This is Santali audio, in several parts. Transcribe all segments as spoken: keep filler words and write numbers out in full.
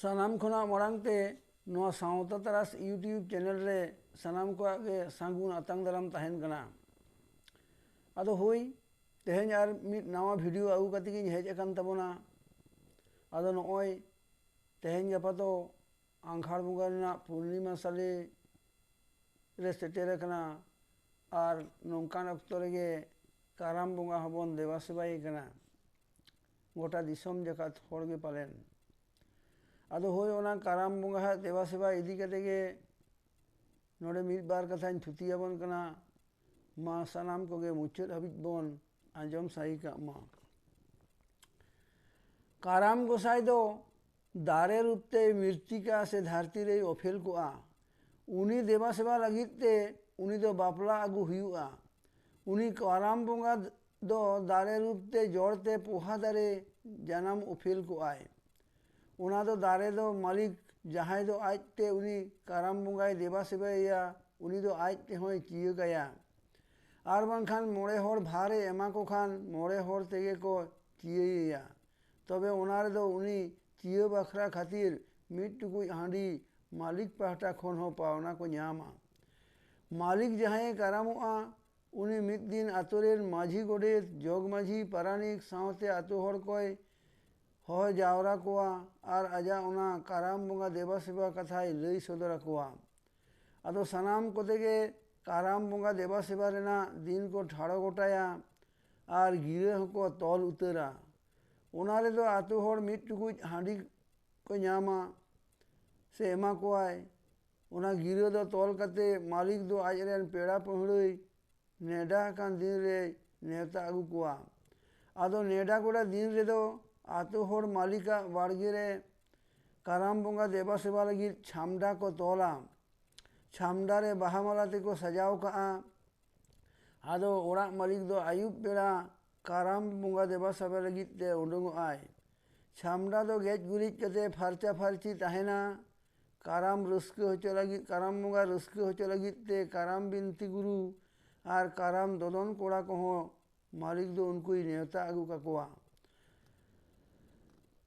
ᱥᱟᱱᱟᱢ ᱠᱷᱚᱱᱟᱜ ᱢᱟᱲᱟᱝ ᱛᱮ ᱱᱚᱣᱟ ᱥᱟᱶᱛᱟ ᱛᱟᱨᱟᱥ YouTube ᱪᱮᱱᱮᱞ ᱨᱮ ᱥᱟᱱᱟᱢ ᱠᱚᱣᱟᱜ ᱜᱮ ᱥᱟᱹᱜᱩᱱ ᱟᱛᱟᱝ ᱫᱟᱨᱟᱢ ᱛᱟᱦᱮᱱ ᱠᱟᱱᱟ᱾ ᱟᱫᱚ ᱦᱳᱭ, ᱛᱮᱦᱮᱧ ᱟᱨ ᱢᱤᱫ ᱱᱟᱣᱟ ᱵᱷᱤᱰᱤᱭᱳ ᱟᱹᱜᱩ ᱠᱟᱛᱮ ᱜᱤᱧ ᱦᱮᱡ ᱟᱠᱟᱱ ᱛᱟᱵᱚᱱᱟ᱾ ᱟᱫᱚ ᱱᱚᱜᱼᱚᱭ ᱛᱮᱦᱮᱧ ᱜᱟᱯᱟ ᱫᱚ ᱟᱸᱜᱷᱟᱲ ᱵᱚᱸᱜᱟ ᱨᱮᱱᱟᱜ ᱯᱩᱨᱱᱤᱢᱟ ᱥᱟᱞᱮ ᱨᱮ ᱥᱮᱴᱮᱨ ᱟᱠᱟᱱᱟ᱾ ᱟᱨ ᱱᱚᱝᱠᱟᱱ ᱚᱠᱛᱚ ᱨᱮᱜᱮ ᱠᱟᱨᱟᱢ ᱵᱚᱸᱜᱟ ᱦᱚᱸᱵᱚᱱ ᱫᱮᱵᱟ ᱥᱮᱵᱟᱭᱮ ᱠᱟᱱᱟ, ᱜᱚᱴᱟ ᱫᱤᱥᱚᱢ ᱡᱟᱠᱟᱛ ᱦᱚᱲ ᱜᱮ ᱯᱟᱞᱮᱱ᱾ ᱟᱫᱚ ᱦᱳᱭ, ᱚᱱᱟ ᱠᱟᱨᱟᱢ ᱵᱚᱸᱜᱟ ᱦᱟᱜ ᱫᱮᱵᱟ ᱥᱮᱵᱟ ᱤᱫᱤ ᱠᱟᱛᱮ ᱜᱮ ᱱᱚᱰᱮ ᱢᱤᱫ ᱵᱟᱨ ᱠᱟᱛᱷᱟᱧ ᱛᱷᱩᱛᱤ ᱟᱵᱚᱱ ᱠᱟᱱᱟ᱾ ᱢᱟ ᱥᱟᱱᱟᱢ ᱠᱚᱜᱮ ᱢᱩᱪᱟᱹᱫ ᱦᱟᱹᱵᱤᱡ ᱵᱚᱱ ᱟᱸᱡᱚᱢ ᱥᱟᱹᱦᱤ ᱠᱟᱜ ᱢᱟ᱾ ᱠᱟᱨᱟᱢ ᱜᱚᱸᱥᱟᱭ ᱫᱚ ᱫᱟᱨᱮ ᱨᱩᱯ ᱛᱮ ᱢᱤᱨᱛᱤᱠᱟ ᱥᱮ ᱫᱷᱟᱹᱨᱛᱤ ᱨᱮᱭ ᱚᱯᱷᱮᱞ ᱠᱚᱜᱼᱟ᱾ ᱩᱱᱤ ᱫᱮᱵᱟ ᱥᱮᱵᱟ ᱞᱟᱹᱜᱤᱫ ᱛᱮ ᱩᱱᱤ ᱫᱚ ᱵᱟᱯᱞᱟ ᱟᱹᱜᱩ ᱦᱩᱭᱩᱜᱼᱟ᱾ ᱩᱱᱤ ᱠᱟᱨᱟᱢ ᱵᱚᱸᱜᱟ ᱫᱚ ᱫᱟᱨᱮ ᱨᱩᱯ ᱛᱮ ᱡᱚᱲ ᱛᱮ ᱯᱚᱦᱟ ᱫᱟᱨᱮ ᱡᱟᱱᱟᱢ ᱚᱯᱷᱮᱞ ᱠᱚᱜᱼᱟᱭ᱾ ᱚᱱᱟ ᱫᱚ ᱫᱟᱨᱮ ᱫᱚ ᱢᱟᱹᱞᱤᱠ ᱡᱟᱦᱟᱸᱭ ᱫᱚ ᱟᱡ ᱛᱮ ᱩᱱᱤ ᱠᱟᱨᱟᱢ ᱵᱚᱸᱜᱟᱭ ᱫᱮᱵᱟ ᱥᱮᱵᱟᱭᱮᱭᱟ, ᱩᱱᱤ ᱫᱚ ᱟᱡ ᱛᱮᱦᱚᱸᱭ ᱪᱤᱭᱟᱹ ᱠᱟᱭᱟ᱾ ᱟᱨ ᱵᱟᱝᱠᱷᱟᱱ ᱢᱚᱬᱮ ᱦᱚᱲ ᱵᱷᱟᱨᱮ ᱮᱢᱟ ᱠᱚ ᱠᱷᱟᱱ ᱢᱚᱬᱮ ᱦᱚᱲ ᱛᱮᱜᱮ ᱠᱚ ᱪᱤᱭᱟᱹᱭᱮᱭᱟ᱾ ᱛᱚᱵᱮ ᱚᱱᱟ ᱨᱮᱫᱚ ᱩᱱᱤ ᱪᱤᱭᱟᱹ ᱵᱟᱠᱷᱨᱟ ᱠᱷᱟᱹᱛᱤᱨ ᱢᱤᱫ ᱴᱩᱠᱩᱡ ᱦᱟᱺᱰᱤ ᱢᱟᱹᱞᱤᱠ ᱯᱟᱦᱴᱟ ᱠᱷᱚᱱ ᱦᱚᱸ ᱯᱟᱣᱱᱟ ᱠᱚ ᱧᱟᱢᱟ᱾ ᱢᱟᱹᱞᱤᱠ ᱡᱟᱦᱟᱸᱭᱮ ᱠᱟᱨᱟᱢᱚᱜᱼᱟ, ᱩᱱᱤ ᱢᱤᱫ ᱫᱤᱱ ᱟᱛᱳ ᱨᱮᱱ ᱢᱟᱹᱡᱷᱤ, ᱜᱚᱰᱮᱛ, ᱡᱚᱜᱽ ᱢᱟᱹᱡᱷᱤ, ᱯᱟᱨᱟᱱᱤᱠ ᱥᱟᱶᱛᱮ ᱟᱛᱳ ᱦᱚᱲ ᱠᱚᱭ ᱦᱚᱦᱚ ᱡᱟᱣᱨᱟ ᱠᱚᱣᱟ ᱟᱨ ᱟᱡᱟᱜ ᱚᱱᱟ ᱠᱟᱨᱟᱢ ᱵᱚᱸᱜᱟ ᱫᱮᱵᱟ ᱥᱮᱵᱟ ᱠᱟᱛᱷᱟᱭ ᱞᱟᱹᱭ ᱥᱚᱫᱚᱨ ᱟᱠᱚᱣᱟ᱾ ᱟᱫᱚ ᱥᱟᱱᱟᱢ ᱠᱚᱛᱮ ᱜᱮ ᱠᱟᱨᱟᱢ ᱵᱚᱸᱜᱟ ᱫᱮᱵᱟ ᱥᱮᱵᱟ ᱨᱮᱱᱟᱜ ᱫᱤᱱ ᱠᱚ ᱴᱷᱟᱲᱚ ᱜᱚᱴᱟᱭᱟ ᱟᱨ ᱜᱤᱨᱟᱹ ᱦᱚᱸᱠᱚ ᱛᱚᱞ ᱩᱛᱟᱹᱨᱟ᱾ ᱚᱱᱟ ᱨᱮᱫᱚ ᱟᱛᱳ ᱦᱚᱲ ᱢᱤᱫ ᱴᱩᱠᱩᱡ ᱦᱟᱺᱰᱤ ᱠᱚ ᱧᱟᱢᱟ ᱥᱮ ᱮᱢᱟ ᱠᱚᱣᱟᱭ᱾ ᱚᱱᱟ ᱜᱤᱨᱟᱹ ᱫᱚ ᱛᱚᱞ ᱠᱟᱛᱮ ᱢᱟᱹᱞᱤᱠ ᱫᱚ ᱟᱡ ᱨᱮᱱ ᱯᱮᱲᱟ ᱯᱟᱹᱦᱲᱟᱹᱭ ᱱᱮᱰᱟ ᱟᱠᱟᱱ ᱫᱤᱱ ᱨᱮᱭ ᱱᱮᱣᱛᱟ ᱟᱹᱜᱩ ᱠᱚᱣᱟ᱾ ᱟᱫᱚ ᱱᱮᱰᱟ ᱜᱚᱴᱟ ᱫᱤᱱ ᱨᱮᱫᱚ ᱟᱛᱳ ᱦᱚᱲ ᱢᱟᱹᱞᱤᱠᱟᱜ ᱵᱟᱲᱜᱮ ᱨᱮ ᱠᱟᱨᱟᱢ ᱵᱚᱸᱜᱟ ᱫᱮᱵᱟ ᱥᱮᱵᱟ ᱞᱟᱹᱜᱤᱫ ᱪᱷᱟᱢᱰᱟ ᱠᱚ ᱛᱚᱞᱟ᱾ ᱪᱷᱟᱢᱰᱟ ᱨᱮ ᱵᱟᱦᱟ ᱢᱟᱞᱟ ᱛᱮᱠᱚ ᱥᱟᱡᱟᱣ ᱠᱟᱜᱼᱟ᱾ ᱟᱫᱚ ᱚᱲᱟᱜ ᱢᱟᱹᱞᱤᱠ ᱫᱚ ᱟᱹᱭᱩᱵ ᱵᱮᱲᱟ ᱠᱟᱨᱟᱢ ᱵᱚᱸᱜᱟ ᱫᱮᱵᱟ ᱥᱮᱵᱟ ᱞᱟᱹᱜᱤᱫ ᱛᱮ ᱩᱰᱩᱝᱚᱜᱼᱟᱭ᱾ ᱪᱷᱟᱢᱰᱟ ᱫᱚ ᱜᱮᱡ ᱜᱩᱨᱤᱡ ᱠᱟᱛᱮ ᱯᱷᱟᱨᱪᱟ ᱯᱷᱟᱨᱪᱤ ᱛᱟᱦᱮᱱᱟ᱾ ᱠᱟᱨᱟᱢ ᱨᱟᱹᱥᱠᱟᱹ ᱦᱚᱪᱚ ᱞᱟᱹᱜᱤᱫ, ᱠᱟᱨᱟᱢ ᱵᱚᱸᱜᱟ ᱨᱟᱹᱥᱠᱟᱹ ᱦᱚᱪᱚ ᱞᱟᱹᱜᱤᱫ ᱛᱮ ᱠᱟᱨᱟᱢ ᱵᱤᱱᱛᱤ ᱜᱩᱨᱩ ᱟᱨ ᱠᱟᱨᱟᱢ ᱫᱚᱫᱚᱱ ᱠᱚᱲᱟ ᱠᱚᱦᱚᱸ ᱢᱟᱹᱞᱤᱠ ᱫᱚ ᱩᱱᱠᱩᱭ ᱱᱮᱣᱛᱟ ᱟᱹᱜᱩ ᱠᱟᱠᱚᱣᱟ᱾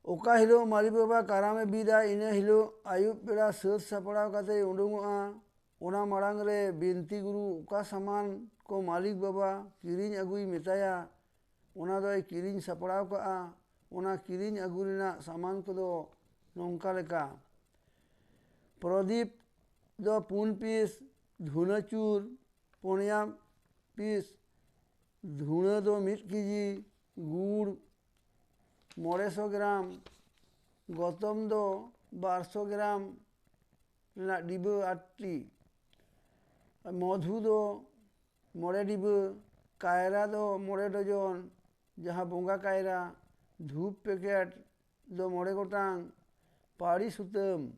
ᱚᱠᱟ ᱦᱤᱞᱳᱜ ᱢᱟᱹᱞᱤᱠ ᱵᱟᱵᱟ ᱠᱟᱨᱟᱢᱮ ᱵᱤᱫᱟ, ᱤᱱᱟᱹ ᱦᱤᱞᱳᱜ ᱟᱹᱭᱩᱵ ᱵᱮᱲᱟ ᱥᱟᱹᱛ ᱥᱟᱯᱲᱟᱣ ᱠᱟᱛᱮᱭ ᱩᱰᱩᱝᱚᱜᱼᱟ᱾ ᱚᱱᱟ ᱢᱟᱲᱟᱝ ᱨᱮ ᱵᱤᱱᱛᱤ ᱜᱩᱨᱩ ᱚᱠᱟ ᱥᱟᱢᱟᱱ ᱠᱚ ᱢᱟᱹᱞᱤᱠ ᱵᱟᱵᱟ ᱠᱤᱨᱤᱧ ᱟᱹᱜᱩᱭ ᱢᱮᱛᱟᱭᱟ, ᱚᱱᱟ ᱫᱚᱭ ᱠᱤᱨᱤᱧ ᱥᱟᱯᱲᱟᱣ ᱠᱟᱜᱼᱟ᱾ ᱚᱱᱟ ᱠᱤᱨᱤᱧ ᱟᱹᱜᱩ ᱨᱮᱱᱟᱜ ᱥᱟᱢᱟᱱ ᱠᱚᱫᱚ ᱱᱚᱝᱠᱟ ᱞᱮᱠᱟ: ᱯᱨᱚᱫᱤᱯ ᱫᱚ ᱯᱩᱱ ᱯᱤᱥ, ᱫᱷᱩᱱᱟᱹᱪᱩᱨ ᱯᱩᱱᱭᱟ ᱯᱤᱥ, ᱫᱷᱩᱬᱟᱹ ᱫᱚ ᱢᱤᱫ ᱠᱮᱡᱤ, ᱜᱩᱲ ᱢᱚᱬᱮ ᱥᱚ ᱜᱨᱟᱢ, ᱜᱚᱛᱚᱢ ᱫᱚ ᱵᱟᱨ ᱥᱚ ᱜᱨᱟᱢ ᱨᱮᱱᱟᱜ ᱰᱤᱵᱟᱹ ᱟᱴᱴᱤ, ᱢᱚᱫᱷᱩ ᱫᱚ ᱢᱚᱬᱮ ᱰᱤᱵᱟᱹ, ᱠᱟᱭᱨᱟ ᱫᱚ ᱢᱚᱬᱮ ᱰᱚᱡᱚᱱ, ᱡᱟᱦᱟᱸ ᱵᱚᱸᱜᱟ ᱠᱟᱭᱨᱟ, ᱫᱷᱩᱯ ᱯᱮᱠᱮᱴ ᱫᱚ ᱢᱚᱬᱮ ᱜᱚᱴᱟᱝ, ᱯᱟᱹᱲᱤ ᱥᱩᱛᱟᱹᱢ,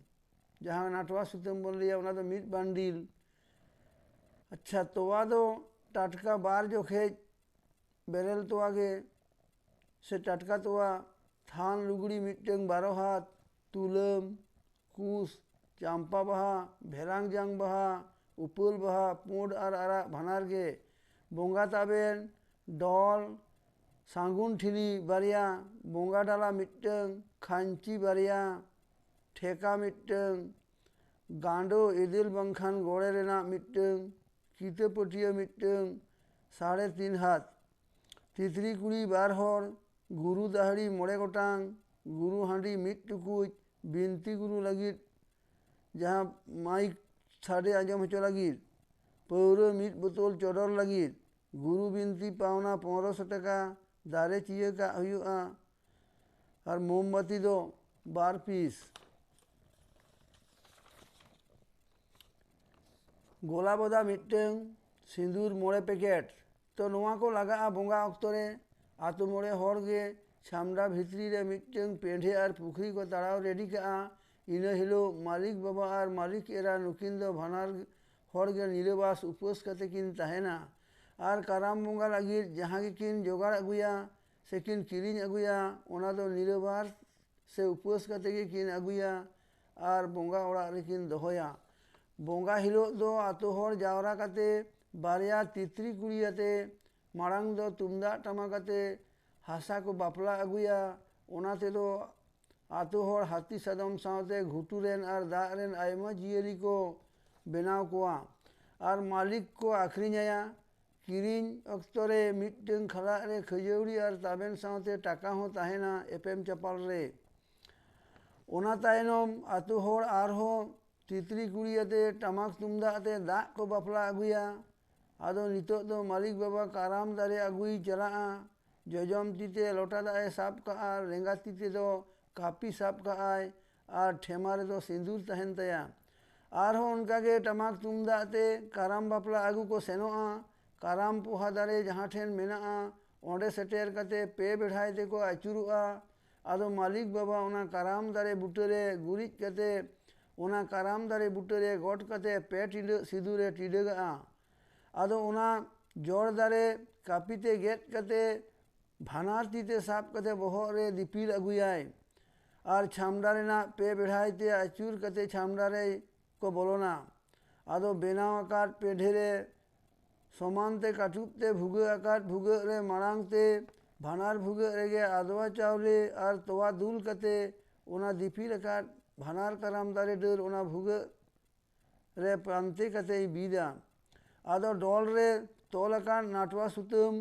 ᱡᱟᱦᱟᱸ ᱱᱟᱴᱣᱟ ᱥᱩᱛᱟᱹᱢ ᱵᱚᱱ ᱞᱟᱹᱭᱟ, ᱚᱱᱟ ᱫᱚ ᱢᱤᱫ ᱵᱟᱱᱰᱤᱞ᱾ ᱟᱪᱪᱷᱟ, ᱛᱚᱣᱟ ᱫᱚ ᱴᱟᱴᱠᱟ ᱵᱟᱨ ᱡᱚᱠᱷᱮᱡ ᱵᱮᱨᱮᱞ ᱛᱚᱣᱟ ᱜᱮ ᱥᱮ ᱴᱟᱴᱠᱟ ᱛᱚᱣᱟ, ᱛᱷᱟᱱ ᱞᱩᱜᱽᱲᱤ ᱢᱤᱫᱴᱟᱹᱝ ᱵᱟᱨᱚ ᱦᱟᱛ, ᱛᱩᱞᱟᱹᱢ, ᱠᱩᱥ, ᱪᱟᱢᱯᱟ ᱵᱟᱦᱟ, ᱵᱷᱮᱨᱟᱝ ᱡᱟᱝ ᱵᱟᱦᱟ, ᱩᱯᱟᱹᱞ ᱵᱟᱦᱟ, ᱯᱩᱸᱰ ᱟᱨ ᱟᱨᱟᱜ ᱵᱟᱱᱟᱨ ᱜᱮ, ᱵᱚᱸᱜᱟ ᱛᱟᱵᱮᱱ, ᱰᱚᱞ, ᱥᱟᱹᱜᱩᱱ ᱴᱷᱤᱞᱤ ᱵᱟᱨᱭᱟ, ᱵᱚᱸᱜᱟ ᱰᱟᱞᱟ ᱢᱤᱫᱴᱟᱹᱝ, ᱠᱷᱟᱧᱪᱤ ᱵᱟᱨᱭᱟ, ᱴᱷᱮᱠᱟ ᱢᱤᱫᱴᱟᱹᱝ, ᱜᱟᱸᱰᱚ ᱮᱫᱮᱞ ᱵᱟᱝᱠᱷᱟᱱ ᱜᱚᱲᱮ ᱨᱮᱱᱟᱜ ᱢᱤᱫᱴᱟᱹᱝ, ᱠᱤᱛᱟᱹ ᱯᱟᱹᱴᱭᱟᱹ ᱢᱤᱫᱴᱟᱹᱝ, ᱥᱟᱲᱮ ᱛᱤᱱ ᱦᱟᱛ, ᱛᱤᱛᱨᱤ ᱠᱩᱲᱤ ᱵᱟᱨ ᱦᱚᱲ, ᱜᱩᱨᱩ ᱫᱟᱦᱲᱤ ᱢᱚᱬᱮ ᱜᱚᱴᱟᱝ, ᱜᱩᱨᱩ ᱦᱟᱺᱰᱤ ᱢᱤᱫ ᱴᱩᱠᱩᱡ, ᱵᱤᱱᱛᱤ ᱜᱩᱨᱩ ᱞᱟᱹᱜᱤᱫ ᱡᱟᱦᱟᱸ ᱢᱟᱭᱤᱠ ᱥᱟᱰᱮ ᱟᱸᱡᱚᱢ ᱦᱚᱪᱚ ᱞᱟᱹᱜᱤᱫ, ᱯᱟᱹᱣᱨᱟᱹ ᱢᱤᱫ ᱵᱳᱛᱚᱞ ᱪᱚᱰᱚᱨ ᱞᱟᱹᱜᱤᱫ, ᱜᱩᱨᱩ ᱵᱤᱱᱛᱤ ᱯᱟᱣᱱᱟ ᱯᱚᱱᱨᱚᱥᱚ ᱴᱟᱠᱟ ᱫᱟᱨᱮ ᱪᱤᱭᱟᱹ ᱠᱟᱜ ᱦᱩᱭᱩᱜᱼᱟ᱾ ᱟᱨ ᱢᱳᱢᱵᱟᱛᱤ ᱫᱚ ᱵᱟᱨ ᱯᱤᱥ᱾ ᱜᱳᱞᱟ ᱵᱚᱫᱟ ᱢᱤᱫᱴᱟᱹᱝ, ᱥᱤᱸᱫᱩᱨ ᱢᱚᱬᱮ ᱯᱮᱠᱮᱴ᱾ ᱛᱚ ᱱᱚᱣᱟ ᱠᱚ ᱞᱟᱜᱟᱜᱼᱟ ᱵᱚᱸᱜᱟ ᱚᱠᱛᱚ ᱨᱮ᱾ ᱟᱛᱳ ᱢᱚᱬᱮ ᱦᱚᱲ ᱜᱮ ᱪᱷᱟᱢᱰᱟ ᱵᱷᱤᱛᱨᱤ ᱨᱮ ᱢᱤᱫᱴᱟᱹᱝ ᱯᱮᱸᱰᱷᱮ ᱟᱨ ᱯᱩᱠᱷᱨᱤ ᱠᱚ ᱛᱟᱲᱟᱣ ᱨᱮᱰᱤ ᱠᱟᱜᱼᱟ᱾ ᱤᱱᱟᱹ ᱦᱤᱞᱳᱜ ᱢᱟᱹᱞᱤᱠ ᱵᱟᱵᱟ ᱟᱨ ᱢᱟᱹᱞᱤᱠ ᱮᱨᱟ ᱱᱩᱠᱤᱱ ᱫᱚ ᱵᱟᱱᱟᱨ ᱦᱚᱲ ᱜᱮ ᱱᱤᱨᱟᱹᱵᱟᱥ ᱩᱯᱟᱹᱥ ᱠᱟᱛᱮ ᱠᱤᱱ ᱛᱟᱦᱮᱱᱟ᱾ ᱟᱨ ᱠᱟᱨᱟᱢ ᱵᱚᱸᱜᱟ ᱞᱟᱹᱜᱤᱫ ᱡᱟᱦᱟᱸ ᱜᱮᱠᱤᱱ ᱡᱚᱜᱟᱲ ᱟᱹᱜᱩᱭᱟ ᱥᱮ ᱠᱤᱱ ᱠᱤᱨᱤᱧ ᱟᱹᱜᱩᱭᱟ, ᱚᱱᱟ ᱫᱚ ᱱᱤᱨᱟᱹᱵᱟᱥ ᱥᱮ ᱩᱯᱟᱹᱥ ᱠᱟᱛᱮ ᱜᱮ ᱠᱤᱱ ᱟᱹᱜᱩᱭᱟ ᱟᱨ ᱵᱚᱸᱜᱟ ᱚᱲᱟᱜ ᱨᱮᱠᱤᱱ ᱫᱚᱦᱚᱭᱟ᱾ ᱵᱚᱸᱜᱟ ᱦᱤᱞᱳᱜ ᱫᱚ ᱟᱛᱳ ᱦᱚᱲ ᱡᱟᱣᱨᱟ ᱠᱟᱛᱮ ᱵᱟᱨᱭᱟ ᱛᱤᱛᱨᱤ ᱠᱩᱲᱤ ᱟᱛᱮ ᱢᱟᱲᱟᱝ ᱫᱚ ᱛᱩᱢᱫᱟᱜ ᱴᱟᱢᱟᱠ ᱟᱛᱮ ᱦᱟᱥᱟ ᱠᱚ ᱵᱟᱯᱞᱟ ᱟᱹᱜᱩᱭᱟ᱾ ᱚᱱᱟ ᱛᱮᱫᱚ ᱟᱛᱳ ᱦᱚᱲ ᱦᱟᱹᱛᱤ ᱥᱟᱫᱚᱢ ᱥᱟᱶᱛᱮ ᱜᱷᱩᱴᱩ ᱨᱮᱱ ᱟᱨ ᱫᱟᱜ ᱨᱮᱱ ᱟᱭᱢᱟ ᱡᱤᱭᱟᱹᱞᱤ ᱠᱚ ᱵᱮᱱᱟᱣ ᱠᱚᱣᱟ᱾ ᱟᱨ ᱢᱟᱹᱞᱤᱠ ᱠᱚ ᱟᱹᱠᱷᱨᱤᱧᱟᱭᱟ᱾ ᱠᱤᱨᱤᱧ ᱚᱠᱛᱚ ᱨᱮ ᱢᱤᱫᱴᱟᱹᱝ ᱠᱷᱟᱞᱟᱜ ᱨᱮ ᱠᱷᱟᱹᱡᱟᱹᱲᱤ ᱟᱨ ᱛᱟᱵᱮᱱ ᱥᱟᱶᱛᱮ ᱴᱟᱠᱟ ᱦᱚᱸ ᱛᱟᱦᱮᱱᱟ ᱮᱯᱮᱢ ᱪᱟᱯᱟᱞ ᱨᱮ᱾ ᱚᱱᱟ ᱛᱟᱭᱱᱚᱢ ᱟᱛᱳ ᱦᱚᱲ ᱟᱨᱦᱚᱸ ᱛᱤᱛᱨᱤ ᱠᱩᱲᱤ ᱟᱛᱮ ᱴᱟᱢᱟᱠ ᱛᱩᱢᱫᱟᱜ ᱟᱛᱮ ᱫᱟᱜ ᱠᱚ ᱵᱟᱯᱞᱟ ᱟᱹᱜᱩᱭᱟ᱾ ᱟᱫᱚ ᱱᱤᱛᱚᱜ ᱫᱚ ᱢᱟᱹᱞᱤᱠ ᱵᱟᱵᱟ ᱠᱟᱨᱟᱢ ᱫᱟᱨᱮ ᱟᱹᱜᱩᱭ ᱪᱟᱞᱟᱜᱼᱟ᱾ ᱡᱚᱡᱚᱢ ᱛᱤ ᱛᱮ ᱞᱚᱴᱟ ᱫᱟᱜ ᱮ ᱥᱟᱵ ᱠᱟᱜᱼᱟ, ᱞᱮᱸᱜᱟ ᱛᱤ ᱛᱮᱫᱚ ᱠᱟᱹᱯᱤ ᱥᱟᱵ ᱠᱟᱜᱼᱟᱭ ᱟᱨ ᱴᱷᱮᱢᱟ ᱨᱮᱫᱚ ᱥᱤᱸᱫᱩᱨ ᱛᱟᱦᱮᱱ ᱛᱟᱭᱟ᱾ ᱟᱨᱦᱚᱸ ᱚᱱᱠᱟᱜᱮ ᱴᱟᱢᱟᱠ ᱛᱩᱢᱫᱟᱜ ᱛᱮ ᱠᱟᱨᱟᱢ ᱵᱟᱯᱞᱟ ᱟᱹᱜᱩ ᱠᱚ ᱥᱮᱱᱚᱜᱼᱟ᱾ ᱠᱟᱨᱟᱢ ᱯᱚᱦᱟ ᱫᱟᱨᱮ ᱡᱟᱦᱟᱸ ᱴᱷᱮᱱ ᱢᱮᱱᱟᱜᱼᱟ, ᱚᱸᱰᱮ ᱥᱮᱴᱮᱨ ᱠᱟᱛᱮ ᱯᱮ ᱵᱮᱲᱦᱟᱭ ᱛᱮᱠᱚ ᱟᱹᱪᱩᱨᱚᱜᱼᱟ᱾ ᱟᱫᱚ ᱢᱟᱹᱞᱤᱠ ᱵᱟᱵᱟ ᱚᱱᱟ ᱠᱟᱨᱟᱢ ᱫᱟᱨᱮ ᱵᱩᱴᱟᱹᱨᱮ ᱜᱩᱨᱤᱡ ᱠᱟᱛᱮ ᱚᱱᱟ ᱠᱟᱨᱟᱢ ᱫᱟᱨᱮ ᱵᱩᱴᱟᱹᱨᱮ ᱜᱚᱴ ᱠᱟᱛᱮ ᱯᱮ ᱴᱤᱰᱟᱹᱜ ᱥᱤᱸᱫᱩᱨᱮ ᱴᱤᱰᱟᱹᱜᱟᱜᱼᱟ᱾ ᱟᱫᱚ ᱚᱱᱟ ᱡᱚᱲ ᱫᱟᱨᱮ ᱠᱟᱹᱯᱤ ᱛᱮ ᱜᱮᱫ ᱠᱟᱛᱮ ᱵᱷᱟᱱᱟᱨ ᱛᱤ ᱛᱮ ᱥᱟᱵ ᱠᱟᱛᱮ ᱵᱚᱦᱚᱜ ᱨᱮ ᱫᱤᱯᱤᱞ ᱟᱹᱜᱩᱭᱟᱭ᱾ ᱟᱨ ᱪᱷᱟᱢᱰᱟ ᱨᱮᱱᱟᱜ ᱯᱮ ᱵᱮᱲᱦᱟᱭ ᱛᱮ ᱟᱹᱪᱩᱨ ᱠᱟᱛᱮ ᱪᱷᱟᱢᱰᱟ ᱨᱮ ᱠᱚ ᱵᱚᱞᱚᱱᱟ᱾ ᱟᱫᱚ ᱵᱮᱱᱟᱣ ᱟᱠᱟᱫ ᱯᱮᱰᱷᱮ ᱨᱮ ᱥᱚᱢᱟᱱ ᱛᱮ ᱠᱟᱹᱴᱩᱵ ᱛᱮ ᱵᱷᱩᱜᱟᱹᱜ ᱟᱠᱟᱫ ᱵᱷᱩᱜᱟᱹᱜ ᱨᱮ ᱢᱟᱲᱟᱝ ᱛᱮ ᱵᱷᱟᱱᱟᱨ ᱵᱷᱩᱜᱟᱹᱜ ᱨᱮᱜᱮ ᱟᱫᱣᱟ ᱪᱟᱣᱞᱮ ᱟᱨ ᱛᱚᱣᱟ ᱫᱩᱞ ᱠᱟᱛᱮ ᱚᱱᱟ ᱫᱤᱯᱤᱞ ᱟᱠᱟᱫ ᱵᱷᱟᱱᱟᱨ ᱠᱟᱨᱟᱢ ᱫᱟᱨᱮ ᱰᱟᱹᱨ ᱚᱱᱟ ᱵᱷᱩᱜᱟᱹᱜ ᱨᱮ ᱯᱟᱱᱛᱮ ᱠᱟᱛᱮᱭ ᱵᱤᱫᱟ᱾ ᱟᱫᱚ ᱰᱚᱞ ᱨᱮ ᱛᱚᱞ ᱟᱠᱟᱱ ᱱᱟᱴᱣᱟ ᱥᱩᱛᱟᱹᱢ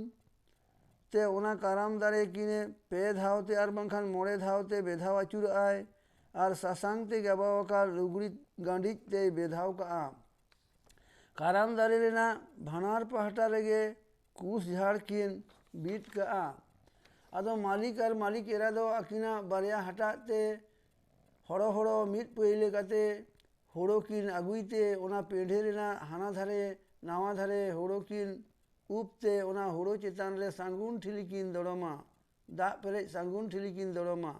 ᱛᱮ ᱚᱱᱟ ᱠᱟᱨᱟᱢ ᱫᱟᱨᱮ ᱠᱤᱱᱮ ᱯᱮ ᱫᱷᱟᱣ ᱛᱮ ᱟᱨ ᱵᱟᱝᱠᱷᱟᱱ ᱢᱚᱬᱮ ᱫᱷᱟᱣ ᱛᱮ ᱵᱮᱫᱷᱟᱣ ᱟᱹᱪᱩᱨᱟᱜᱼᱟᱭ ᱟᱨ ᱥᱟᱥᱟᱝ ᱛᱮ ᱜᱟᱵᱟᱣ ᱟᱠᱟᱫ ᱞᱩᱜᱽᱲᱤ ᱜᱟᱸᱰᱤᱡ ᱛᱮᱭ ᱵᱮᱫᱷᱟᱣ ᱠᱟᱜᱼᱟ᱾ ᱠᱟᱨᱟᱢ ᱫᱟᱨᱮ ᱨᱮᱱᱟᱜ ᱵᱷᱟᱱᱟᱨ ᱯᱟᱦᱴᱟ ᱨᱮᱜᱮ ᱠᱩᱥ ᱡᱷᱟᱲ ᱠᱤᱱ ᱵᱤᱫ ᱠᱟᱜᱼᱟ᱾ ᱟᱫᱚ ᱢᱟᱹᱞᱤᱠ ᱟᱨ ᱢᱟᱹᱞᱤᱠ ᱮᱨᱟ ᱫᱚ ᱟᱹᱠᱤᱱᱟᱜ ᱵᱟᱨᱭᱟ ᱦᱟᱴᱟᱜ ᱛᱮ ᱦᱚᱲᱚ ᱦᱚᱲᱚ ᱢᱤᱫ ᱯᱟᱹᱭᱞᱟᱹ ᱠᱟᱛᱮ ᱦᱳᱲᱳ ᱠᱤᱱ ᱟᱹᱜᱩᱭ ᱛᱮ ᱚᱱᱟ ᱯᱤᱸᱰᱷᱟᱹ ᱨᱮᱱᱟᱜ ᱦᱟᱱᱟ ᱫᱷᱟᱨᱮ ᱱᱟᱣᱟ ᱫᱷᱟᱨᱮ ᱦᱳᱲᱳ ᱠᱤᱱ ᱩᱵ ᱛᱮ ᱚᱱᱟ ᱦᱳᱲᱳ ᱪᱮᱛᱟᱱ ᱨᱮ ᱥᱟᱹᱜᱩᱱ ᱴᱷᱤᱞᱤ ᱠᱤᱱ ᱫᱚᱲᱚᱢᱟ, ᱫᱟᱜ ᱯᱮᱨᱮᱡ ᱥᱟᱹᱜᱩᱱ ᱴᱷᱤᱞᱤ ᱠᱤᱱ ᱫᱚᱲᱚᱢᱟ᱾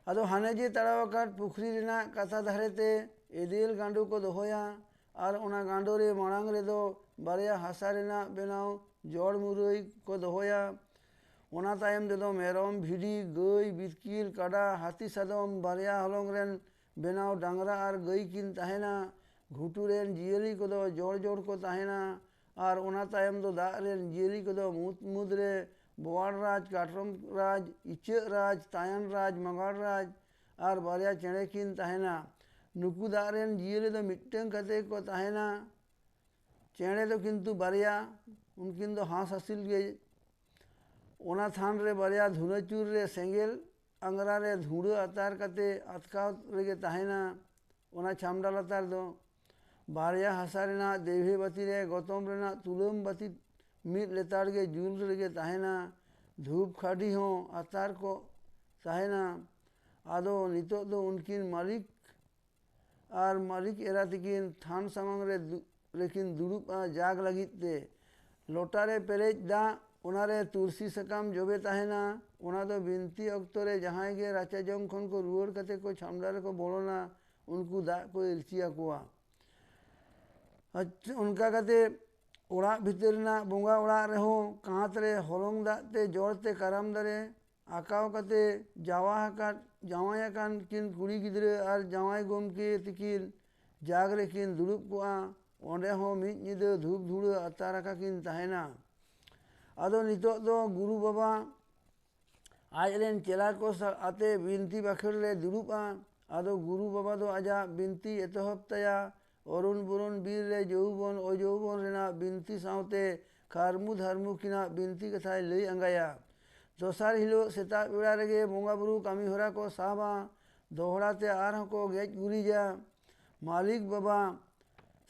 ᱟᱫᱚ ᱦᱟᱱᱮ ᱡᱮ ᱛᱟᱲᱟᱣ ᱟᱠᱟᱫ ᱯᱩᱠᱷᱨᱤ ᱨᱮᱱᱟᱜ ᱠᱟᱛᱷᱟ ᱫᱷᱟᱨᱮ ᱛᱮ ᱮᱫᱮᱞ ᱜᱟᱸᱰᱳ ᱠᱚ ᱫᱚᱦᱚᱭᱟ ᱟᱨ ᱚᱱᱟ ᱜᱟᱸᱰᱳ ᱨᱮ ᱢᱟᱲᱟᱝ ᱨᱮᱫᱚ ᱵᱟᱨᱭᱟ ᱦᱟᱥᱟ ᱨᱮᱱᱟᱜ ᱵᱮᱱᱟᱣ ᱡᱚᱲ ᱢᱩᱨᱟᱹᱭ ᱠᱚ ᱫᱚᱦᱚᱭᱟ᱾ ᱚᱱᱟ ᱛᱟᱭᱚᱢ ᱛᱮᱫᱚ ᱢᱮᱨᱚᱢ, ᱵᱷᱤᱰᱤ, ᱜᱟᱹᱭ, ᱵᱤᱛᱠᱤᱞ, ᱠᱟᱰᱟ, ᱦᱟᱹᱛᱤ ᱥᱟᱫᱚᱢ, ᱵᱟᱨᱭᱟ ᱦᱚᱞᱚᱝ ᱨᱮᱱ ᱵᱮᱱᱟᱣ ᱰᱟᱝᱨᱟ ᱟᱨ ᱜᱟᱹᱭ ᱠᱤᱱ ᱛᱟᱦᱮᱱᱟ᱾ ᱜᱷᱩᱴᱩ ᱨᱮᱱ ᱡᱤᱭᱟᱹᱞᱤ ᱠᱚᱫᱚ ᱡᱚᱲ ᱡᱚᱲ ᱠᱚ ᱛᱟᱦᱮᱱᱟ ᱟᱨ ᱚᱱᱟ ᱛᱟᱭᱚᱢ ᱫᱚ ᱫᱟᱜ ᱨᱮᱱ ᱡᱤᱭᱟᱹᱞᱤ ᱠᱚᱫᱚ ᱢᱩᱫᱽ ᱢᱩᱫᱽ ᱨᱮ ᱵᱳᱣᱟᱲ ᱨᱟᱡᱽ, ᱠᱟᱴᱨᱚᱢ ᱨᱟᱡᱽ, ᱤᱪᱟᱹᱜ ᱨᱟᱡᱽ, ᱛᱟᱭᱟᱱ ᱨᱟᱡᱽ, ᱢᱟᱜᱟᱲ ᱨᱟᱡᱽ ᱟᱨ ᱵᱟᱨᱭᱟ ᱪᱮᱬᱮ ᱠᱤᱱ ᱛᱟᱦᱮᱱᱟ᱾ ᱱᱩᱠᱩ ᱫᱟᱜ ᱨᱮᱱ ᱡᱤᱭᱟᱹᱞᱤ ᱫᱚ ᱢᱤᱫᱴᱟᱹᱝ ᱠᱟᱛᱮ ᱠᱚ ᱛᱟᱦᱮᱱᱟ᱾ ᱪᱮᱬᱮ ᱫᱚ ᱠᱤᱱᱛᱩ ᱵᱟᱨᱭᱟ, ᱩᱱᱠᱤᱱ ᱫᱚ ᱦᱟᱸᱥ ᱦᱟᱹᱥᱤᱞ ᱜᱮ᱾ ᱚᱱᱟ ᱛᱷᱟᱱ ᱨᱮ ᱵᱟᱨᱭᱟ ᱫᱷᱩᱱᱟᱹᱪᱩᱨ ᱨᱮ ᱥᱮᱸᱜᱮᱞ ᱟᱝᱜᱽᱨᱟ ᱨᱮ ᱫᱷᱩᱸᱲᱟᱹ ᱟᱛᱟᱨ ᱠᱟᱛᱮ ᱟᱛᱠᱟᱣ ᱨᱮᱜᱮ ᱛᱟᱦᱮᱱᱟ᱾ ᱚᱱᱟ ᱪᱷᱟᱢᱰᱟ ᱞᱟᱛᱟᱨ ᱫᱚ ᱵᱟᱨᱭᱟ ᱦᱟᱥᱟ ᱨᱮᱱᱟᱜ ᱫᱮᱣᱦᱮ ᱵᱟᱹᱛᱤ ᱨᱮ ᱜᱚᱛᱚᱢ ᱨᱮᱱᱟᱜ ᱛᱩᱞᱟᱹᱢ ᱵᱟᱹᱛᱤ ᱢᱤᱫ ᱞᱮᱛᱟᱲ ᱜᱮ ᱡᱩᱞ ᱨᱮᱜᱮ ᱛᱟᱦᱮᱱᱟ᱾ ᱫᱷᱩᱯ ᱠᱷᱟᱹᱰᱤ ᱦᱚᱸ ᱟᱛᱟᱨ ᱠᱚ ᱛᱟᱦᱮᱱᱟ᱾ ᱟᱫᱚ ᱱᱤᱛᱚᱜ ᱫᱚ ᱩᱱᱠᱤᱱ ᱢᱟᱹᱞᱤᱠ ᱟᱨ ᱢᱟᱹᱞᱤᱠ ᱮᱨᱟ ᱛᱤᱠᱤᱱ ᱛᱷᱟᱱ ᱥᱟᱢᱟᱝ ᱨᱮ ᱫᱩ-, ᱨᱮᱠᱤᱱ ᱫᱩᱲᱩᱵᱼᱟ ᱡᱟᱜᱽ ᱞᱟᱹᱜᱤᱫ ᱛᱮ᱾ ᱞᱚᱴᱟ ᱨᱮ ᱯᱮᱨᱮᱡ ᱫᱟᱜ, ᱚᱱᱟ ᱨᱮ ᱛᱩᱞᱥᱤ ᱥᱟᱠᱟᱢ ᱡᱚᱵᱮ ᱛᱟᱦᱮᱱᱟ᱾ ᱚᱱᱟ ᱫᱚ ᱵᱤᱱᱛᱤ ᱚᱠᱛᱚ ᱨᱮ ᱡᱟᱦᱟᱸᱭ ᱜᱮ ᱨᱟᱪᱟ ᱡᱚᱝ ᱠᱷᱚᱱ ᱠᱚ ᱨᱩᱣᱟᱹᱲ ᱠᱟᱛᱮ ᱠᱚ ᱪᱷᱟᱢᱰᱟ ᱨᱮᱠᱚ ᱵᱚᱞᱚᱱᱟ, ᱩᱱᱠᱩ ᱫᱟᱜ ᱠᱚ ᱤᱨᱪᱤ ᱟᱠᱚᱣᱟ᱾ ᱟᱪᱪᱷᱟ, ᱚᱱᱠᱟ ᱠᱟᱛᱮ ᱚᱲᱟᱜ ᱵᱷᱤᱛᱟᱹᱨ ᱨᱮᱱᱟᱜ ᱵᱚᱸᱜᱟ ᱚᱲᱟᱜ ᱨᱮᱦᱚᱸ ᱠᱟᱸᱛ ᱨᱮ ᱦᱚᱞᱚᱝ ᱫᱟᱜ ᱛᱮ ᱡᱚᱲ ᱛᱮ ᱠᱟᱨᱟᱢ ᱫᱟᱨᱮ ᱟᱸᱠᱟᱣ ᱠᱟᱛᱮ ᱡᱟᱶᱟ ᱟᱠᱟᱫ, ᱡᱟᱶᱟᱭ ᱟᱠᱟᱱ ᱠᱤᱱ ᱠᱩᱲᱤ ᱜᱤᱫᱽᱨᱟᱹ ᱟᱨ ᱡᱟᱶᱟᱭ ᱜᱚᱢᱠᱮ ᱛᱤᱠᱤᱱ ᱡᱟᱜᱽ ᱨᱮᱠᱤᱱ ᱫᱩᱲᱩᱵ ᱠᱚᱜᱼᱟ᱾ ᱚᱸᱰᱮ ᱦᱚᱸ ᱢᱤᱫ ᱧᱤᱫᱟᱹ ᱫᱷᱩᱯ ᱫᱷᱩᱲᱟᱹ ᱟᱛᱟᱨ ᱟᱠᱟ ᱠᱤᱱ ᱛᱟᱦᱮᱱᱟ᱾ ᱟᱫᱚ ᱱᱤᱛᱚᱜ ᱫᱚ ᱜᱩᱨᱩ ᱵᱟᱵᱟ ᱟᱡ ᱨᱮᱱ ᱪᱮᱞᱟ ᱠᱚ ᱥᱟ-, ᱟᱛᱮ ᱵᱤᱱᱛᱤ ᱵᱟᱠᱷᱮᱲ ᱨᱮ ᱫᱩᱲᱩᱵᱼᱟ᱾ ᱟᱫᱚ ᱜᱩᱨᱩ ᱵᱟᱵᱟ ᱫᱚ ᱟᱡᱟᱜ ᱵᱤᱱᱛᱤ ᱮᱛᱚᱦᱚᱵ ᱛᱟᱭᱟ᱾ ᱚᱨᱩᱱ ᱵᱩᱨᱩᱱ ᱵᱤᱨ ᱨᱮ ᱡᱳᱣᱵᱚᱱ ᱚᱡᱳᱣᱵᱚᱱ ᱨᱮᱱᱟᱜ ᱵᱤᱱᱛᱤ ᱥᱟᱶᱛᱮ ᱠᱟᱹᱨᱢᱩ ᱫᱷᱟᱨᱢᱩ ᱠᱤᱱᱟᱜ ᱵᱤᱱᱛᱤ ᱠᱟᱛᱷᱟᱭ ᱞᱟᱹᱭ ᱟᱸᱜᱟᱭᱟ᱾ ᱫᱚᱥᱟᱨ ᱦᱤᱞᱳᱜ ᱥᱮᱛᱟᱜ ᱵᱮᱲᱟ ᱨᱮᱜᱮ ᱵᱚᱸᱜᱟ ᱵᱩᱨᱩ ᱠᱟᱹᱢᱤ ᱦᱚᱨᱟ ᱠᱚ ᱥᱟᱵᱟ᱾ ᱫᱚᱦᱲᱟ ᱛᱮ ᱟᱨᱦᱚᱸ ᱠᱚ ᱜᱮᱡ ᱜᱩᱨᱤᱡᱟ᱾ ᱢᱟᱹᱞᱤᱠ ᱵᱟᱵᱟ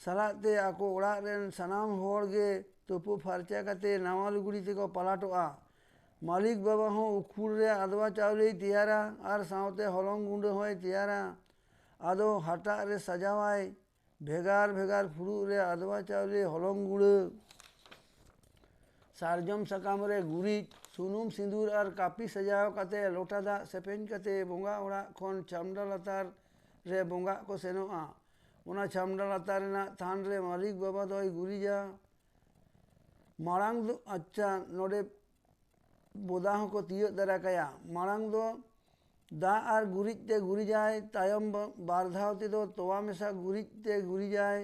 ᱥᱟᱞᱟᱜ ᱛᱮ ᱟᱠᱚ ᱚᱲᱟᱜ ᱨᱮᱱ ᱥᱟᱱᱟᱢ ᱦᱚᱲ ᱜᱮ ᱛᱩᱯᱩ ᱯᱷᱟᱨᱪᱟ ᱠᱟᱛᱮ ᱱᱟᱣᱟ ᱞᱩᱜᱽᱲᱤ ᱛᱮᱠᱚ ᱯᱟᱞᱟᱴᱚᱜᱼᱟ᱾ ᱢᱟᱹᱞᱤᱠ ᱵᱟᱵᱟ ᱦᱚᱸ ᱩᱠᱷᱩᱲ ᱨᱮ ᱟᱫᱽᱣᱟ ᱪᱟᱣᱞᱮᱭ ᱛᱮᱭᱟᱨᱟ ᱟᱨ ᱥᱟᱶᱛᱮ ᱦᱚᱞᱚᱝ ᱜᱩᱸᱰᱟᱹ ᱦᱚᱸᱭ ᱛᱮᱭᱟᱨᱟ᱾ ᱟᱫᱚ ᱦᱟᱴᱟᱜ ᱨᱮ ᱥᱟᱡᱟᱣᱟᱭ ᱵᱷᱮᱜᱟᱨ ᱵᱷᱮᱜᱟᱨ ᱯᱷᱩᱲᱩᱜ ᱨᱮ ᱟᱫᱽᱣᱟ ᱪᱟᱣᱞᱮ, ᱦᱚᱞᱚᱝ ᱜᱩᱸᱰᱟᱹ, ᱥᱟᱨᱡᱚᱢ ᱥᱟᱠᱟᱢ ᱨᱮ ᱜᱩᱨᱤᱡ, ᱥᱩᱱᱩᱢ, ᱥᱤᱸᱫᱩᱨ ᱟᱨ ᱠᱟᱹᱯᱤ ᱥᱟᱡᱟᱣ ᱠᱟᱛᱮ ᱞᱚᱴᱟ ᱫᱟᱜ ᱥᱮᱯᱮᱧ ᱠᱟᱛᱮ ᱵᱚᱸᱜᱟ ᱚᱲᱟᱜ ᱠᱷᱚᱱ ᱪᱷᱟᱢᱰᱟ ᱞᱟᱛᱟᱨ ᱨᱮ ᱵᱚᱸᱜᱟᱜ ᱠᱚ ᱥᱮᱱᱚᱜᱼᱟ᱾ ᱚᱱᱟ ᱪᱷᱟᱢᱰᱟ ᱞᱟᱛᱟᱨ ᱨᱮᱱᱟᱜ ᱛᱷᱟᱱ ᱨᱮ ᱢᱟᱹᱞᱤᱠ ᱵᱟᱵᱟ ᱫᱚᱭ ᱜᱩᱨᱤᱡᱟ᱾ ᱢᱟᱲᱟᱝ ᱫᱚ, ᱟᱪᱪᱷᱟ, ᱱᱚᱰᱮ ᱵᱚᱫᱟ ᱦᱚᱸᱠᱚ ᱛᱤᱭᱟᱹᱜ ᱫᱟᱨᱟ ᱠᱟᱭᱟ᱾ ᱢᱟᱲᱟᱝ ᱫᱚ ᱫᱟᱜ ᱟᱨ ᱜᱩᱨᱤᱡ ᱛᱮ ᱜᱩᱨᱤᱡᱟᱭ, ᱛᱟᱭᱚᱢ ᱵᱟ-, ᱵᱟᱨ ᱫᱷᱟᱣ ᱛᱮᱫᱚ ᱛᱚᱣᱟ ᱢᱮᱥᱟ ᱜᱩᱨᱤᱡ ᱛᱮ ᱜᱩᱨᱤᱡᱟᱭ᱾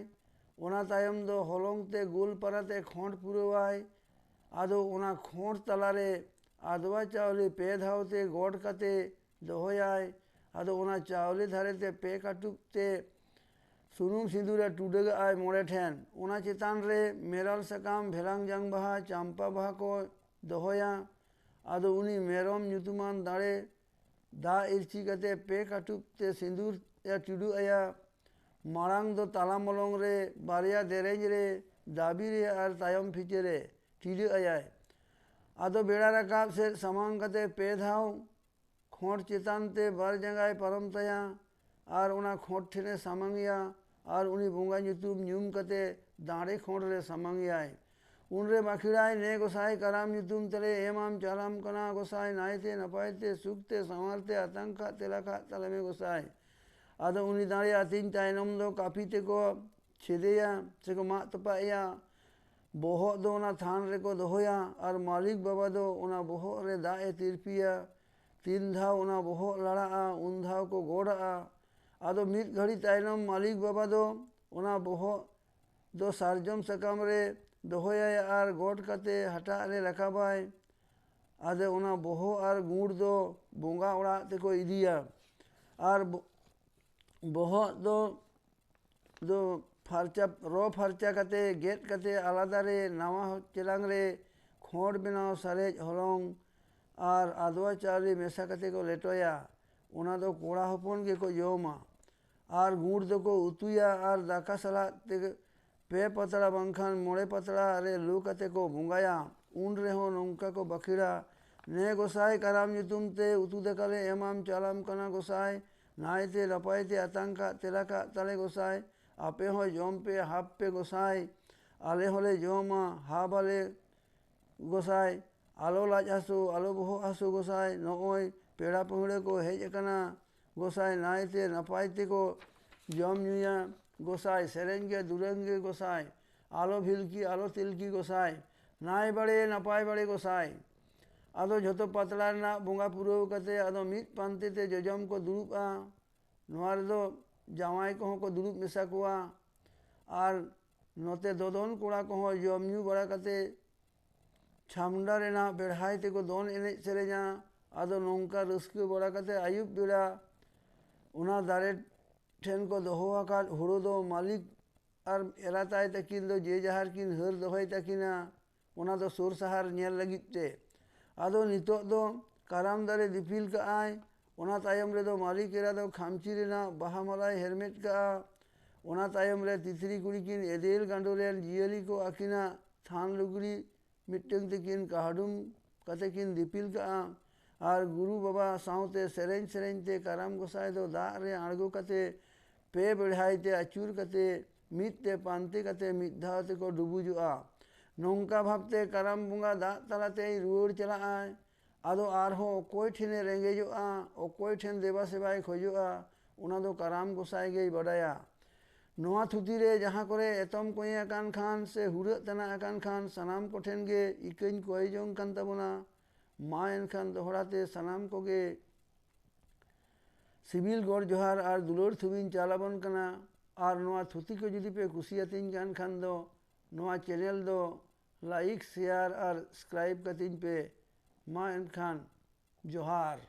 ᱚᱱᱟ ᱛᱟᱭᱚᱢ ᱫᱚ ᱦᱚᱞᱚᱝ ᱛᱮ ᱜᱳᱞ ᱯᱟᱨᱟ ᱛᱮ ᱠᱷᱚᱸᱰ ᱯᱩᱨᱟᱹᱣᱟᱭ᱾ ᱟᱫᱚ ᱚᱱᱟ ᱠᱷᱚᱸᱰ ᱛᱟᱞᱟᱨᱮ ᱟᱫᱽᱣᱟ ᱪᱟᱣᱞᱮ ᱯᱮ ᱫᱷᱟᱣ ᱛᱮ ᱜᱚᱰ ᱠᱟᱛᱮ ᱫᱚᱦᱚᱭᱟᱭ᱾ ᱟᱫᱚ ᱚᱱᱟ ᱪᱟᱣᱞᱮ ᱫᱷᱟᱨᱮ ᱛᱮ ᱯᱮ ᱠᱟᱹᱴᱩᱵ ᱛᱮ ᱥᱩᱱᱩᱢ ᱥᱤᱸᱫᱩᱨᱮ ᱴᱩᱰᱟᱹᱜᱟᱜᱼᱟᱭ ᱢᱚᱬᱮ ᱴᱷᱮᱱ᱾ ᱚᱱᱟ ᱪᱮᱛᱟᱱ ᱨᱮ ᱢᱮᱨᱟᱞ ᱥᱟᱠᱟᱢ, ᱵᱷᱮᱞᱟᱝ ᱡᱟᱝ ᱵᱟᱦᱟ, ᱪᱟᱢᱯᱟ ᱵᱟᱦᱟ ᱠᱚ ᱫᱚᱦᱚᱭᱟ᱾ ᱟᱫᱚ ᱩᱱᱤ ᱢᱮᱨᱚᱢ ᱧᱩᱛᱩᱢᱟᱱ ᱫᱟᱲᱮ ᱫᱟᱜ ᱤᱨᱪᱤ ᱠᱟᱛᱮ ᱯᱮ ᱠᱟᱹᱴᱩᱵ ᱛᱮ ᱥᱤᱸᱫᱩᱨ ᱮ ᱴᱤᱰᱟᱹᱜ ᱟᱭᱟ᱾ ᱢᱟᱲᱟᱝ ᱫᱚ ᱛᱟᱞᱟ ᱢᱚᱞᱚᱝ ᱨᱮ, ᱵᱟᱨᱭᱟ ᱫᱮᱨᱮᱧ ᱨᱮ, ᱫᱟᱹᱵᱤ ᱨᱮ ᱟᱨ ᱛᱟᱭᱚᱢ ᱯᱷᱤᱪᱟᱹ ᱨᱮ ᱴᱤᱰᱟᱹᱜ ᱟᱭᱟᱭ᱾ ᱟᱫᱚ ᱵᱮᱲᱟ ᱨᱟᱠᱟᱵ ᱥᱮᱫ ᱥᱟᱢᱟᱝ ᱠᱟᱛᱮ ᱯᱮ ᱫᱷᱟᱣ ᱠᱷᱚᱸᱰ ᱪᱮᱛᱟᱱ ᱛᱮ ᱵᱟᱨ ᱡᱟᱸᱜᱟᱭ ᱯᱟᱨᱚᱢ ᱛᱟᱭᱟ ᱟᱨ ᱚᱱᱟ ᱠᱷᱚᱸᱰ ᱴᱷᱮᱱᱮ ᱥᱟᱢᱟᱝ ᱮᱭᱟ᱾ ᱟᱨ ᱩᱱᱤ ᱵᱚᱸᱜᱟ ᱧᱩᱛᱩᱢ ᱧᱩᱢ ᱠᱟᱛᱮ ᱫᱟᱲᱮ ᱠᱷᱚᱸᱰ ᱨᱮ ᱥᱟᱢᱟᱝ ᱮᱭᱟᱭ᱾ ᱩᱱᱨᱮ ᱵᱟᱹᱠᱷᱤᱲᱟᱭ, "ᱱᱮ ᱜᱚᱸᱥᱟᱭ, ᱠᱟᱨᱟᱢ ᱧᱩᱛᱩᱢ ᱛᱮᱞᱮ ᱮᱢᱟᱢ ᱪᱟᱞᱟᱢ ᱠᱟᱱᱟ ᱜᱚᱸᱥᱟᱭ, ᱱᱟᱭᱛᱮ ᱱᱟᱯᱟᱭ ᱛᱮ ᱥᱩᱠ ᱛᱮ ᱥᱟᱶᱟᱨ ᱛᱮ ᱟᱛᱟᱝ ᱠᱟᱜ ᱛᱮᱞᱟ ᱠᱟᱜ ᱛᱟᱞᱮ ᱢᱮ ᱜᱚᱸᱥᱟᱭ᱾" ᱟᱫᱚ ᱩᱱᱤ ᱫᱟᱲᱮ ᱟᱹᱛᱤᱧ ᱛᱟᱭᱱᱚᱢ ᱫᱚ ᱠᱟᱹᱯᱤ ᱛᱮᱠᱚ ᱪᱷᱮᱫᱮᱭᱟ ᱥᱮᱠᱚ ᱢᱟᱜ ᱛᱚᱯᱟᱜ ᱮᱭᱟ᱾ ᱵᱚᱦᱚᱜ ᱫᱚ ᱚᱱᱟ ᱛᱷᱟᱱ ᱨᱮᱠᱚ ᱫᱚᱦᱚᱭᱟ ᱟᱨ ᱢᱟᱹᱞᱤᱠ ᱵᱟᱵᱟ ᱫᱚ ᱚᱱᱟ ᱵᱚᱦᱚᱜ ᱨᱮ ᱫᱟᱜ ᱮ ᱛᱤᱨᱯᱤᱭᱟ᱾ ᱛᱤᱱ ᱫᱷᱟᱣ ᱚᱱᱟ ᱵᱚᱦᱚᱜ ᱞᱟᱲᱟᱜᱼᱟ, ᱩᱱ ᱫᱷᱟᱣ ᱠᱚ ᱜᱚᱰᱟᱜᱼᱟ᱾ ᱟᱫᱚ ᱢᱤᱫ ᱜᱷᱟᱹᱲᱤ ᱛᱟᱭᱱᱚᱢ ᱢᱟᱹᱞᱤᱠ ᱵᱟᱵᱟ ᱫᱚ ᱚᱱᱟ ᱵᱚᱦᱚᱜ ᱫᱚ ᱥᱟᱨᱡᱚᱢ ᱥᱟᱠᱟᱢ ᱨᱮ ᱫᱚᱦᱚᱭᱟᱭ ᱟᱨ ᱜᱚᱰ ᱠᱟᱛᱮ ᱦᱟᱴᱟᱜ ᱨᱮ ᱨᱟᱠᱟᱵᱟᱭ᱾ ᱟᱫᱚ ᱚᱱᱟ ᱵᱚᱦᱚᱜ ᱟᱨ ᱜᱩᱲ ᱫᱚ ᱵᱚᱸᱜᱟ ᱚᱲᱟᱜ ᱛᱮᱠᱚ ᱤᱫᱤᱭᱟ᱾ ᱟᱨ ᱵᱚ-, ᱵᱚᱦᱚᱜ ᱫᱚ ᱫᱚ ᱯᱷᱟᱨᱪᱟ, ᱨᱚ ᱯᱷᱟᱨᱪᱟ ᱠᱟᱛᱮ, ᱜᱮᱫ ᱠᱟᱛᱮ, ᱟᱞᱟᱫᱟ ᱨᱮ ᱱᱟᱣᱟ ᱪᱮᱞᱟᱝ ᱨᱮ ᱠᱷᱚᱸᱰ ᱵᱮᱱᱟᱣ ᱥᱟᱨᱮᱡ ᱦᱚᱞᱚᱝ ᱟᱨ ᱟᱫᱽᱣᱟ ᱪᱟᱣᱞᱮ ᱢᱮᱥᱟ ᱠᱟᱛᱮ ᱠᱚ ᱞᱮᱴᱚᱭᱟ᱾ ᱚᱱᱟ ᱫᱚ ᱠᱚᱲᱟ ᱦᱚᱯᱚᱱ ᱜᱮᱠᱚ ᱡᱚᱢᱟ᱾ ᱟᱨ ᱜᱩᱲ ᱫᱚᱠᱚ ᱩᱛᱩᱭᱟ ᱟᱨ ᱫᱟᱠᱟ ᱥᱟᱞᱟᱜ ᱛᱮ ᱯᱮ ᱯᱟᱛᱲᱟ ᱵᱟᱝᱠᱷᱟᱱ ᱢᱚᱬᱮ ᱯᱟᱛᱲᱟ ᱨᱮ ᱞᱩ ᱠᱟᱛᱮ ᱠᱚ ᱵᱚᱸᱜᱟᱭᱟ᱾ ᱩᱱ ᱨᱮᱦᱚᱸ ᱱᱚᱝᱠᱟ ᱠᱚ ᱵᱟᱹᱠᱷᱤᱲᱟ, "ᱱᱮ ᱜᱚᱸᱥᱟᱭ, ᱠᱟᱨᱟᱢ ᱧᱩᱛᱩᱢ ᱛᱮ ᱩᱛᱩ ᱫᱟᱠᱟ ᱞᱮ ᱮᱢᱟᱢ ᱪᱟᱞᱟᱢ ᱠᱟᱱᱟ ᱜᱚᱸᱥᱟᱭ, ᱱᱟᱭᱛᱮ ᱱᱟᱯᱟᱭ ᱛᱮ ᱟᱛᱟᱝ ᱠᱟᱜ ᱛᱮᱞᱟ ᱠᱟᱜ ᱛᱟᱞᱮ ᱜᱚᱸᱥᱟᱭ, ᱟᱯᱮ ᱦᱚᱸ ᱡᱚᱢ ᱯᱮ ᱦᱟᱯ ᱯᱮ ᱜᱚᱸᱥᱟᱭ, ᱟᱞᱮ ᱦᱚᱸᱞᱮ ᱡᱚᱢᱟ ᱦᱟᱵ ᱟᱞᱮ ᱜᱚᱸᱥᱟᱭ, ᱟᱞᱚ ᱞᱟᱡ ᱦᱟᱹᱥᱩ, ᱟᱞᱚ ᱵᱚᱦᱚᱜ ᱦᱟᱹᱥᱩ ᱜᱚᱸᱥᱟᱭ, ᱱᱚᱜᱼᱚᱭ ᱯᱮᱲᱟ ᱯᱟᱹᱦᱲᱟᱹ ᱠᱚ ᱦᱮᱡ ᱟᱠᱟᱱᱟ ᱜᱚᱸᱥᱟᱭ, ᱱᱟᱭᱛᱮ ᱱᱟᱯᱟᱭ ᱛᱮᱠᱚ ᱡᱚᱢ ᱧᱩᱭᱟ ᱜᱚᱸᱥᱟᱭ, ᱥᱮᱨᱮᱧ ᱜᱮ ᱫᱩᱨᱟᱹᱝ ᱜᱮ ᱜᱚᱸᱥᱟᱭ, ᱟᱞᱚ ᱵᱷᱤᱞᱠᱤ ᱟᱞᱚ ᱛᱤᱞᱠᱤ ᱜᱚᱸᱥᱟᱭ, ᱱᱟᱭ ᱵᱟᱲᱮ ᱱᱟᱯᱟᱭ ᱵᱟᱲᱮ ᱜᱚᱸᱥᱟᱭ᱾" ᱟᱫᱚ ᱡᱷᱚᱛᱚ ᱯᱟᱛᱲᱟ ᱨᱮᱱᱟᱜ ᱵᱚᱸᱜᱟ ᱯᱩᱨᱟᱹᱣ ᱠᱟᱛᱮ ᱟᱫᱚ ᱢᱤᱫ ᱯᱟᱱᱛᱮ ᱛᱮ ᱡᱚᱡᱚᱢ ᱠᱚ ᱫᱩᱲᱩᱵᱼᱟ᱾ ᱱᱚᱣᱟ ᱨᱮᱫᱚ ᱡᱟᱶᱟᱭ ᱠᱚᱦᱚᱸ ᱠᱚ ᱫᱩᱲᱩᱵ ᱢᱮᱥᱟ ᱠᱚᱣᱟ ᱟᱨ ᱱᱚᱛᱮ ᱫᱚᱫᱚᱱ ᱠᱚᱲᱟ ᱠᱚᱦᱚᱸ ᱡᱚᱢ ᱧᱩ ᱵᱟᱲᱟ ᱠᱟᱛᱮ ᱪᱷᱟᱢᱰᱟ ᱨᱮᱱᱟᱜ ᱵᱮᱲᱦᱟᱭ ᱛᱮᱠᱚ ᱫᱚᱱ ᱮᱱᱮᱡ ᱥᱮᱨᱮᱧᱟ᱾ ᱟᱫᱚ ᱱᱚᱝᱠᱟ ᱨᱟᱹᱥᱠᱟᱹ ᱵᱟᱲᱟ ᱠᱟᱛᱮ ᱟᱹᱭᱩᱵ ᱵᱮᱲᱟ ᱚᱱᱟ ᱫᱟᱨᱮ ᱴᱷᱮᱱ ᱠᱚ ᱫᱚᱦᱚ ᱟᱠᱟᱫ ᱦᱩᱲᱩ ᱫᱚ ᱢᱟᱹᱞᱤᱠ ᱟᱨ ᱮᱨᱟ ᱛᱟᱭ ᱛᱟᱹᱠᱤᱱ ᱫᱚ ᱡᱮ ᱡᱟᱦᱟᱨ ᱠᱤᱱ ᱦᱟᱹᱨ ᱫᱚᱦᱚᱭ ᱛᱟᱹᱠᱤᱱᱟ, ᱚᱱᱟ ᱫᱚ ᱥᱩᱨ ᱥᱟᱦᱟᱨ ᱧᱮᱞ ᱞᱟᱹᱜᱤᱫ ᱛᱮ᱾ ᱟᱫᱚ ᱱᱤᱛᱚᱜ ᱫᱚ ᱠᱟᱨᱟᱢ ᱫᱟᱨᱮ ᱫᱤᱯᱤᱞ ᱠᱟᱜᱼᱟᱭ, ᱚᱱᱟ ᱛᱟᱭᱚᱢ ᱨᱮᱫᱚ ᱢᱟᱹᱞᱤᱠ ᱮᱨᱟ ᱫᱚ ᱠᱷᱟᱢᱪᱤ ᱨᱮᱱᱟᱜ ᱵᱟᱦᱟ ᱢᱟᱞᱟᱭ ᱦᱮᱨᱢᱮᱫ ᱠᱟᱜᱼᱟ᱾ ᱚᱱᱟ ᱛᱟᱭᱚᱢ ᱨᱮ ᱛᱤᱛᱨᱤ ᱠᱩᱲᱤ ᱠᱤᱱ ᱮᱫᱮᱞ ᱜᱟᱸᱰᱳ ᱨᱮᱱ ᱡᱤᱭᱟᱹᱞᱤ ᱠᱚ ᱟᱹᱠᱤᱱᱟᱜ ᱛᱷᱟᱱ ᱞᱩᱜᱽᱲᱤ ᱢᱤᱫᱴᱟᱹᱝ ᱛᱮᱠᱤᱱ ᱠᱟᱦᱰᱩᱢ ᱠᱟᱛᱮ ᱠᱤᱱ ᱫᱤᱯᱤᱞ ᱠᱟᱜᱼᱟ᱾ ᱟᱨ ᱜᱩᱨᱩ ᱵᱟᱵᱟ ᱥᱟᱶᱛᱮ ᱥᱮᱨᱮᱧ ᱥᱮᱨᱮᱧ ᱛᱮ ᱠᱟᱨᱟᱢ ᱜᱚᱸᱥᱟᱭ ᱫᱚ ᱫᱟᱜ ᱨᱮ ᱟᱬᱜᱚ ᱠᱟᱛᱮ ᱯᱮ ᱵᱮᱲᱦᱟᱭ ᱛᱮ ᱟᱹᱪᱩᱨ ᱠᱟᱛᱮ ᱢᱤᱫ ᱛᱮ ᱯᱟᱱᱛᱮ ᱠᱟᱛᱮ ᱢᱤᱫ ᱫᱷᱟᱣ ᱛᱮᱠᱚ ᱰᱩᱵᱩᱡᱚᱜᱼᱟ᱾ ᱱᱚᱝᱠᱟ ᱵᱷᱟᱵᱛᱮ ᱠᱟᱨᱟᱢ ᱵᱚᱸᱜᱟ ᱫᱟᱜ ᱛᱟᱞᱟᱛᱮᱭ ᱨᱩᱣᱟᱹᱲ ᱪᱟᱞᱟᱜᱼᱟᱭ᱾ ᱟᱫᱚ ᱟᱨᱦᱚᱸ ᱚᱠᱚᱭ ᱴᱷᱮᱱᱮ ᱨᱮᱸᱜᱮᱡᱚᱜᱼᱟ, ᱚᱠᱚᱭ ᱴᱷᱮᱱ ᱫᱮᱵᱟ ᱥᱮᱵᱟᱭ ᱠᱷᱚᱡᱚᱜᱼᱟ, ᱚᱱᱟ ᱫᱚ ᱠᱟᱨᱟᱢ ᱜᱚᱸᱥᱟᱭ ᱜᱮᱭ ᱵᱟᱰᱟᱭᱟ᱾ ᱱᱚᱣᱟ ᱛᱷᱩᱛᱤ ᱨᱮ ᱡᱟᱦᱟᱸ ᱠᱚᱨᱮ ᱮᱛᱚᱢ ᱠᱚᱸᱭᱮ ᱟᱠᱟᱱ ᱠᱷᱟᱱ ᱥᱮ ᱦᱩᱲᱟᱹᱜ ᱛᱮᱱᱟᱜ ᱟᱠᱟᱱ ᱠᱷᱟᱱ, ᱥᱟᱱᱟᱢ ᱠᱚᱴᱷᱮᱱ ᱜᱮ ᱤᱠᱟᱹᱧ ᱠᱚᱭ ᱡᱚᱝ ᱠᱟᱱ ᱛᱟᱵᱚᱱᱟ᱾ ᱢᱟ ᱮᱱᱠᱷᱟᱱ ᱫᱚᱦᱲᱟ ᱛᱮ ᱥᱟᱱᱟᱢ ᱠᱚᱜᱮ ᱥᱤᱵᱤᱞ ᱜᱚᱰ ᱡᱚᱦᱟᱨ ᱟᱨ ᱫᱩᱞᱟᱹᱲ ᱛᱷᱩᱵᱤᱧ ᱪᱟᱞ ᱟᱵᱚᱱ ᱠᱟᱱᱟ᱾ ᱟᱨ ᱱᱚᱣᱟ ᱛᱷᱩᱛᱤ ᱠᱚ ᱡᱩᱫᱤ ᱯᱮ ᱠᱩᱥᱤᱭᱟᱛᱤᱧ ᱠᱟᱱ ᱠᱷᱟᱱ ᱫᱚ, ᱱᱚᱣᱟ ᱪᱮᱱᱮᱞ ᱫᱚ ᱞᱟᱭᱤᱠ, ᱥᱮᱭᱟᱨ ᱟᱨ ᱥᱟᱵᱥᱠᱨᱟᱭᱤᱵ ᱠᱟᱹᱛᱤᱧ ᱯᱮ᱾ ᱢᱟ ᱮᱱᱠᱷᱟᱱ ᱡᱚᱦᱟᱨ᱾